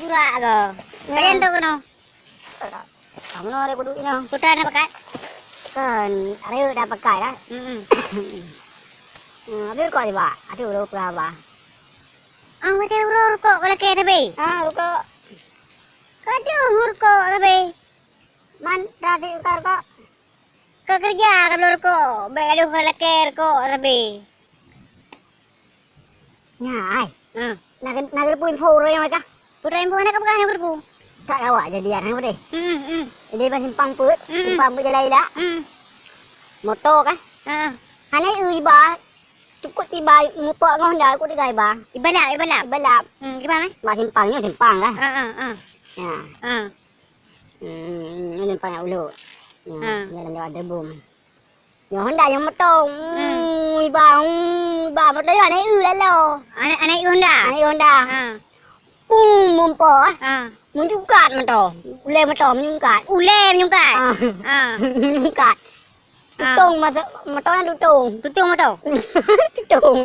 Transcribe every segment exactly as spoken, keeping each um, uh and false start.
Tuak ko. Kalian tu kena. Kamu nak ada kudu ina. Putra nak pakai? Kan, ada dah pakai lah. Hmm. Hmm, habis kau tiba. Ada urut berapa? Ah, macam urut kok kalau kena be. Ah, rukok. Kau ada urut kok tapi. Man, tadi ukar kok. Kau kerja kau belum rukok. Baik ada kalau kena rukok tapi. Nya, ai. Hmm. Nak nak ada info orang yang mereka. Putra info nak kau pegang aku. Tak awak jadi anak deh. Hmm, hmm. Jadi pas simpang put, hmm, simpang put jalan ilak. Hmm. Motor kan? Ha. Hana iba. Cukup tiba mupak ngon dah aku tiga iba. Ibalap, ibalap. Ibalap. Hmm, gimana? Ba simpang ni simpang lah. Ha, ha, ha. Ya. Ha. Hmm, ni simpang nak uluk. Ya, ha. Jalan lewat debu. Nyoe Honda nyang motong. Hmm. Hmm, iba, hmm, iba. Motong nyoe aneuk eu lalo. Aneuk, aneuk eu Honda? Aneuk eu Honda. Ha. Hmm, mumpa, eh. Ha. Meunjungkat motong. Ulèe motong meunjungkat. Ulèe meunjungkat? Ha. Ha. Meunjungkat. Ha. Tutong masa, motong nyan tutong. Tutong motong? Tutong.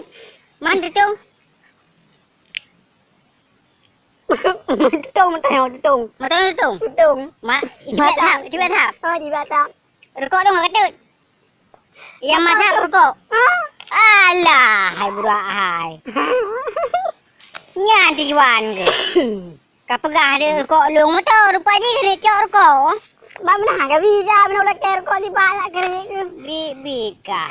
Man tutong? Tutong motong, tutong. Motong tutong? Tutong. Mak, jibat thap, jibat thap. Oh, jibat thap. Rukok dong ka katut. Nyang masak rukok. Hah? Alah, hai budak hai. Nyan tujuan ke? Ka peugah deh rukok lôn moto, rupa jih keuneuk cok rukok. Bak meunan ka bisa meunan ulèe rukok sibak nak keuneuk. Bit-bit kah.